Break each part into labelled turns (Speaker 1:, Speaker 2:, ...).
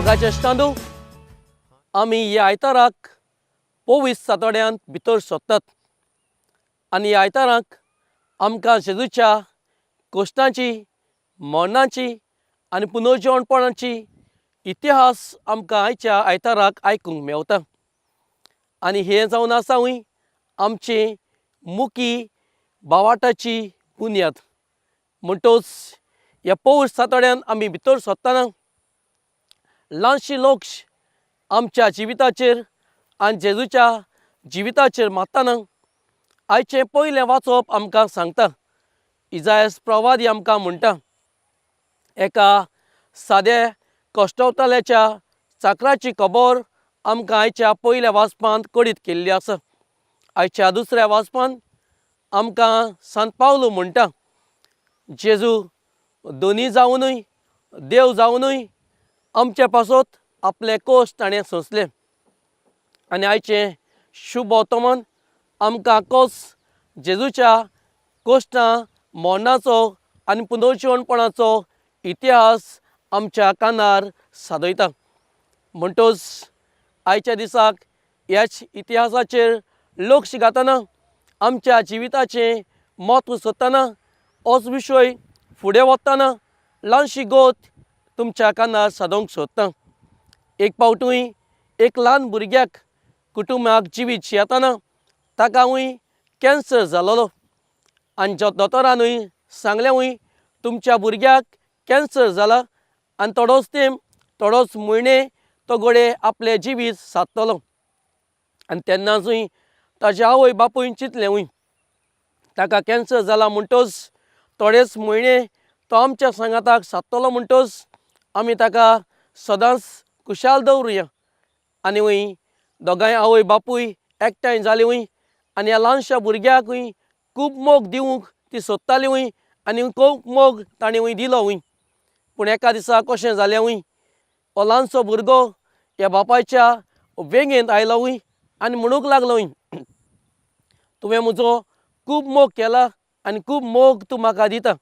Speaker 1: मोगाचे इश्टांनो, आमी ह्या आयताराक पवित्र सातोड्यांत भितर सोदतात आनी ह्या आयताराक आमकां जेजूच्या कोश्टांची, मरणाची आनी पुनर्जिवणपणाची इतिहास आमकां आयच्या आयताराक आयकूंक मेवता. आनी हें जावन आसावूय आमची मुकी भावाटाची बुन्याद. म्हणटच ह्या पवित्र सातोड्यान आमी भितर सोदतना ल्हानशी लक्ष आमच्या जिविताचेर आनी जेजूच्या जिविताचेर मारतना आयचें पयलें वाचप आमकां सांगता. इजायस प्रवादी आमकां म्हणटा, एका साद्या कश्टवतल्याच्या चाकराची खबर आमकां आयच्या पयल्या वाचपांत कळीत केल्ली आसा. आयच्या दुसऱ्या वाचपांत आमकां सांत पावलू म्हणटा, जेजू दोनी जावनूय देव जावनूय आमचे पासत आपले कोश ताणें सोंसले. आनी आयचें शुभ वर्तमान आमकां कोस जेजूच्या कोश्टां मरणाचो आनी पुनर्जिवणपणाचो इतिहास आमच्या कानार सादयता. म्हणटच आयच्या दिसाक ह्याच इतिहासाचेर लक्ष घालतना आमच्या जिविताचें म्हत्व सोदतना होच विशय फुडें वतना ल्हानशी गोत तुमच्या कानार सादोवंक सोदता. एक पावटूय एक ल्हान भुरग्याक कुटुंबाक जिवीत जियेतना ताकावूय कॅन्सर जालोलो आनी दोतोरानूय सांगलेंवूय तुमच्या भुरग्याक कॅन्सर जाला आनी थोडोच तेंप थोडोच म्हयने तो घडये आपलें जिवीत सादतलो. आनी तेन्नाचूय ताजे आवय बापूय चिंतलेंवूय ताका कॅन्सर जाला म्हणटच थोडेच म्हयने तो आमच्या सांगाताक सादतलो, म्हणटच आमी ताका सदांच खुशाल दवरुया. आनी वय दोगांय आवय बापूय एकठांय जाली वय आनी ह्या ल्हानशा भुरग्याकूय खूब मोग दिवंक ती सोदताली वय आनी खूब मोग तांणी वय दिलो वय. पूण एका दिसा कशें जालें वय, हो ल्हानसो भुरगो ह्या बापायच्या वेंगेंत आयलो वय आनी म्हणूंक लागलो वय, तुवें म्हजो खूब मोग केला आनी खूब मोग तूं म्हाका दिता,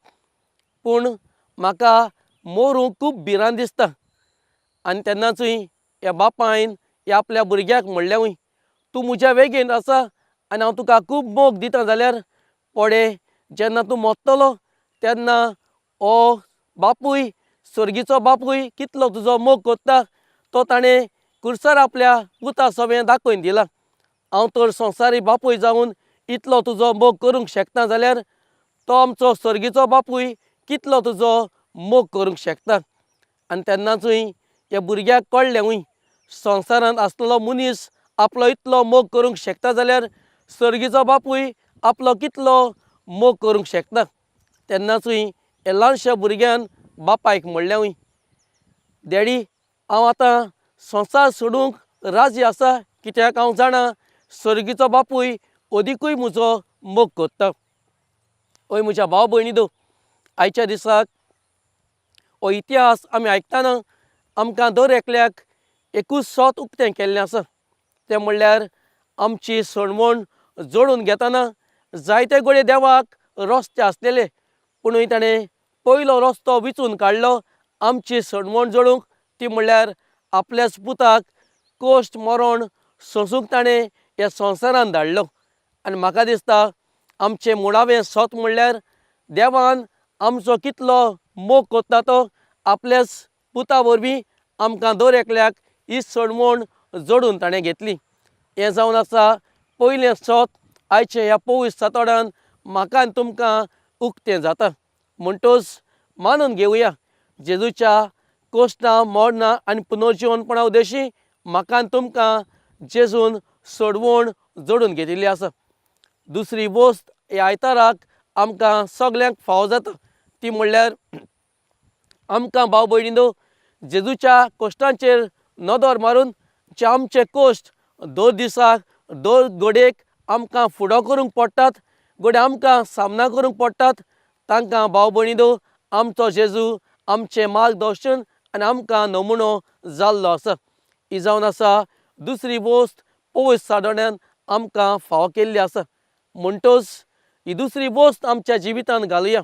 Speaker 1: पूण म्हाका मरूंक खूब भिरांत दिसता. आनी तेन्नाचूय ह्या बापायन ह्या आपल्या भुरग्याक म्हणलें वय, तूं म्हज्या वेगेंत आसा आनी हांव तुका खूब मोग दिता जाल्यार पडे जेन्ना तूं मरतलो तेन्ना हो बापूय सर्गीचो बापूय कितलो तुजो मोग करता तो ताणें कुर्सार आपल्या पुता सवें दाखोवन दिला. हांव तर संवसारी बापूय जावन इतलो तुजो मोग करूंक शकता जाल्यार तो आमचो सर्गीचो बापूय कितलो तुजो मोग करूंक शकता. आनी तेन्नाचूय ह्या भुरग्याक कळ्ळेंवूय संवसारांत आसलेलो मनीस आपलो इतलो मोग करूंक शकता जाल्यार सर्गीचो बापूय आपलो कितलो मोग करूंक शकता. तेन्नाचूय ह्या ल्हानशा भुरग्यान बापायक म्हणलेंवूय, डॅडी हांव आतां संवसार सोडूंक राजी आसा, कित्याक हांव जाणा सर्गीचो बापूय अदिकूय म्हजो मोग करता. हय म्हज्या भाव भयणी दो, आयच्या दिसाक हो इतिहास आमी आयकतना आमकां दर एकल्याक एकूच सत उक्तें केल्लें आसा, तें म्हणल्यार आमची सणवण जोडून घेतना जायते घडये देवाक रस्ते आसलेले, पुणूय ताणें पयलो रस्तो विचून काडलो आमची सणवण जोडूंक, ती म्हणल्यार आपल्याच पुताक कोश्ट मरण सोंसूंक ताणें ह्या संवसारांत धाडलो. आनी म्हाका दिसता आमचें मुळावें सत म्हणल्यार देवान आमचो कितलो मोग करता तो आपल्याच पुता वरवीं आमकां दर एकल्याक ही सणवण जोडून ताणें घेतली. हें जावन आसा पयलें सत आयचें ह्या पवित्र सातोड्यान म्हाका आनी तुमकां उक्तें जाता. म्हणटच मानून घेवया जेजूच्या कोश्टां मरणां आनी पुनर्जिवनपणा उद्देशी म्हाका आनी तुमकां जेजून सोडवण जोडून घेतिल्ली आसा. दुसरी वस्त ह्या आयताराक आमकां सगल्यांक फावो जाता ती म्हणल्यार आमकां भाव भयणीनो जेजूच्या कोश्टांचेर नदर मारून जे आमचे कोश्ट दर दिसाक दर घडयेक आमकां फुडो करूंक पडटात, घडये आमकां सामना करूंक पडटात, तांकां भाव भयणीनो आमचो जेजू आमचें मार्गदर्शन आनी आमकां नमुनो जाल्लो आसा. ही जावन आसा दुसरी वस्त पवित्र सादोण्यान आमकां फावो केल्ली आसा. म्हणटच ही दुसरी वस्त आमच्या जिवितांत घालुया.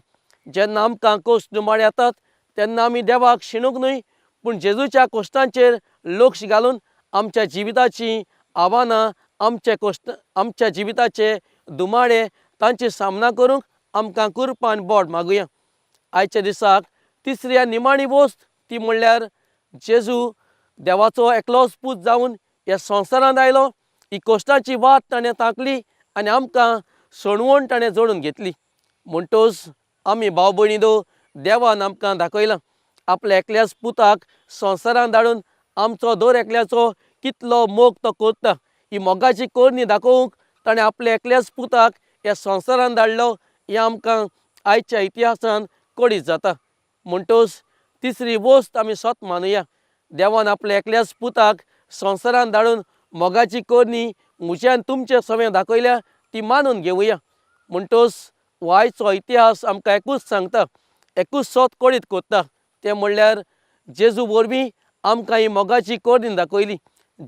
Speaker 1: जेन्ना आमकां कश्ट दुमाळे येतात तेन्ना आमी देवाक शिणूंक न्हय, पूण जेजूच्या कोश्टांचेर लक्ष घालून आमच्या जिविताचीं आव्हानां, आमचे कोश्ट, आमच्या जिविताचे दुमाळे तांची सामना करूंक आमकां कृपा आनी बोट मागुया. आयच्या दिसाक तिसरी आनी निमाणी वस्त ती म्हणल्यार जेजू देवाचो एकलोच पूत जावन ह्या संवसारांत आयलो. ही कोश्टाची वाट ताणें तांकली आनी आमकां सणवण ताणें जोडून घेतली. म्हणटच आमी भाव भयणी दो देवान आमकां दाखयलां आपल्या एकल्याच पुताक संवसारांत धाडून आमचो दर एकल्याचो कितलो मोग तो करता. ही मोगाची करणी दाखोवंक ताणें आपल्या एकल्याच पुताक ह्या संवसारांत धाडलो. हें आमकां आयच्या इतिहासान कळीत जाता. म्हणटच तिसरी वस्त आमी सत मानुया, देवान आपल्या एकल्याच पुताक संवसारांत धाडून मोगाची करणी म्हज्यान तुमचे सवें दाखयल्या ती मानून घेवया. म्हणटच हो आयचो इतिहास आमकां एकूच सांगता, एकूच सत कळीत करता, तें म्हणल्यार जेजू वरवीं आमकां ही मोगाची करणी दाखयली.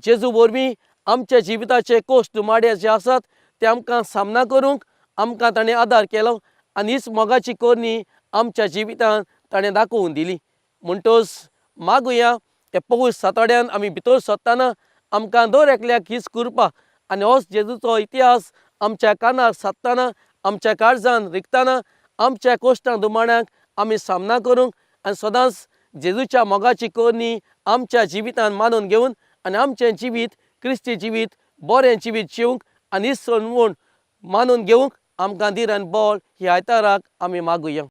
Speaker 1: जेजू वरवीं आमच्या जिविताचे कोश्ट दुमाडे जे आसात ते आमकां सामना करूंक आमकां ताणें आदार केलो आनी हीच मोगाची करणी आमच्या जिवितांत ताणें दाखोवन दिली. म्हणटच मागुया हे पवित्र सातोड्यान आमी भितर सरतना आमकां दर एकल्याक हीच कृपा आनी होच जेजूचो इतिहास आमच्या कानार सादतना, आमच्या काळजान रिगतना आमच्या कोश्टां दुमाड्यांक आमी सामना करूंक आनी सदांच जेजूच्या मोगाची करणी आमच्या जिवितांत मानून घेवन आनी आमचें जिवीत क्रिस्ती जिवीत बरें जिवीत जिवंक आनी हीच सणवण मानून घेवंक आमकां धीर आनी बळ ह्या आयताराक आमी मागुया.